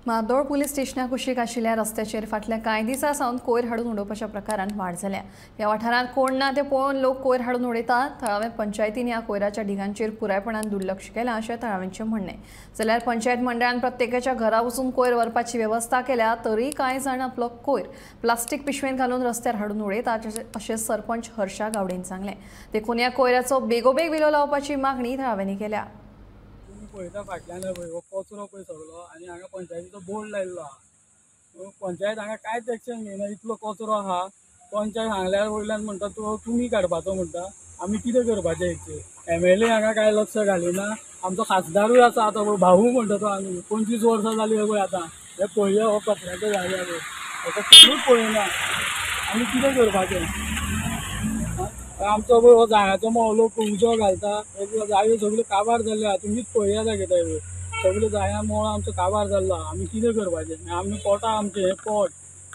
म्हादोळ police स्टेशना कुशीक आशिल्ल्या रस्त्याचेर फाटल्या कांय दिसां सावन कोयर हाडून उडोवपाच्या प्रकारान वाड जाल्या. ह्या वाठारांत कोण ना ते पळोवन लोक कोयर हाडून उडयतात. थळाव्या पंचायतीन ह्या कोयराच्या ढिगांचेर पुरायपणान दुर्लक्ष केलां अशें थळाव्यांचें म्हणणें. जाल्यार पंचायत मंडळान प्रत्येकाच्या घरा वचून कोयर व्हरपाची वेवस्था केल्या तरी कांय जाण आपलो कोयर प्लास्टीक पिशवेन घालून रस्त्यार हाडून उडयतात अशें सरपंच हर्षा गावडेन सांगलें. देखून ह्या कोयराचो बेगोबेग विलो लावपाची मागणी थळाव्यांनी केल्या. पळयता फाटल्यान पळय हो कचरो पळय सगळो आनी हांगा पंचायतीचो बोर्ड लायिल्लो आहा. पंचायत हांगा कांयच एक्शन घेयना, इतलो कचरो आहा. पंचायत सांगल्यार वयल्यान म्हणटा तो तुमी काडपाचो म्हणटा, आमी कितें करपाचें हेचेर. एमएलए हांगा कांय लक्ष घालिना. आमचो खासदारूय आसा आतां पळय भाऊ म्हणटा तो, आमी 25 वर्सां जालीं पळय आतां हे पळया हो कचऱ्याचो जाग्यार पळय हेका कोणूच पळयना. आमी कितें करपाचें? आमचो पळय हो जायांचो मळो लोक उजो घालता, जायो सगळ्यो काबार जाल्ल्यो आहा. तुमीच पळया दाखयता पळय सगळ्यो जायां मळो आमचो काबार जाल्लो आहा. आमी कितें करपाचें? आमी पोटा आमचें हें पोट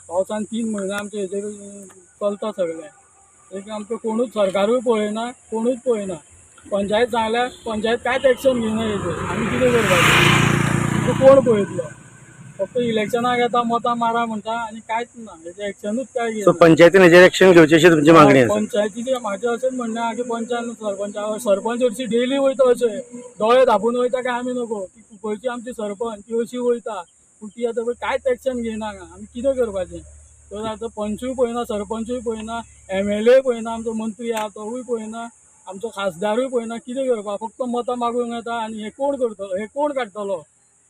पावसान 3 म्हयने आमचें हेचेर चलता सगळें. एक आमकां कोणूच सरकारूय पळयना, कोणूच पळयना. पंचायत सांगल्यार पंचायत कांयच एक्शन घेयना हेचेर. आमी कितें करपाचें? कोण पळयतलो? फक्त इलेक्शनाक येता मतां मारा म्हणटा आनी कांयच ना. हेचें एक्शनूच काय घेयना. पंचायतीन हेजेर एक्शन घेवचें अशी तुमची मागणी आसा? पंचायतीचें म्हाजें अशेंच म्हणणें आहा की पंचायत सरपंच सरपंच हरशीं डेली वयता, अशें दोळे धांपून वयता काय आमी नको. ती कुंकळची आमची सरपंच ती अशी वयता, पूण ती आतां पळय कांयच एक्शन घेयना हांगा. आमी कितें करपाचें? तर आतां पंचूय पळयना, सरपंचूय पळयना, एमएलए पळयना, आमचो मंत्री आहा तोवूय पळयना, आमचो खासदारूय पळयना. कितें करपाक? फक्त मतां मागूंक येता आनी हें कोण करतलो? हें कोण काडटलो?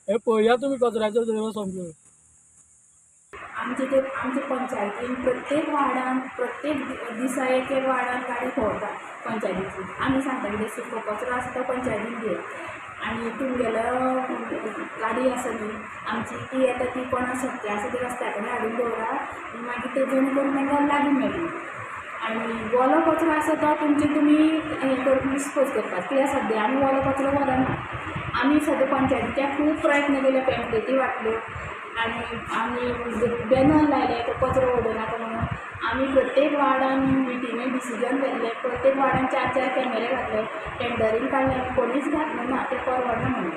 हे पळया तुमी कचऱ्याचो झेरो समजून. आमचे ते आमचे पंचायतीन प्रत्येक वार्डान प्रत्येक दिसा एक एक वार्डान गाडी भोंवता पंचायतीची. आमी सांगता कितें सुको कचरो आसा तो पंचायतीन दिया आनी तुमगेलो गाडी आसा न्ही आमची ती येता ती कोणा शक्य आसा ती रस्त्या कडेन हाडून दवरा, मागीर ते जेणे करून तांकां लागीं मेळटली. आनी ओलो कचरो आसा तो तुमचे तुमी हें करून डिस्पोज करपाक, कित्याक सद्या आमी ओलो कचरो व्हरना. आमी सद्या पंचायतीच्या खूब प्रयत्न केले, पॅम्पलेटी वांटल्यो आनी आमी बॅनर लायले तो कचरो उडोवनाका म्हणून. आमी प्रत्येक वार्डान मिटिंगे डिसिजन घेतले, प्रत्येक वार्डान 4 4 कॅमेरे घातले, टेंडरींग काडले, आनी कोणीच घातले ना, ते परवडना म्हणून.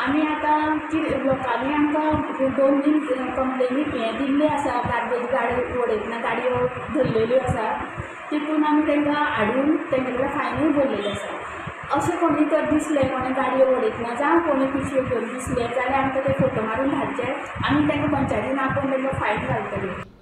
आमी आतां कितें लोकांनी आमकां 2 3 कंप्लेनी हें दिल्ली आसा, गार्बेज गाडी उडयतना गाडयो धरलेल्यो आसा, तितून आमी तांकां हाडून तेंचे कडेन फायनूय भरलेली आसा. अशें कोणी तर दिसलें कोणी गाडयो उडयतना जावं कोणी पिशव्यो घेवन दिसले जाल्यार आमकां ते फोटो मारून धाडचे, आमी तांकां पंचायतीन आपोवन तांकां फायन घालतली.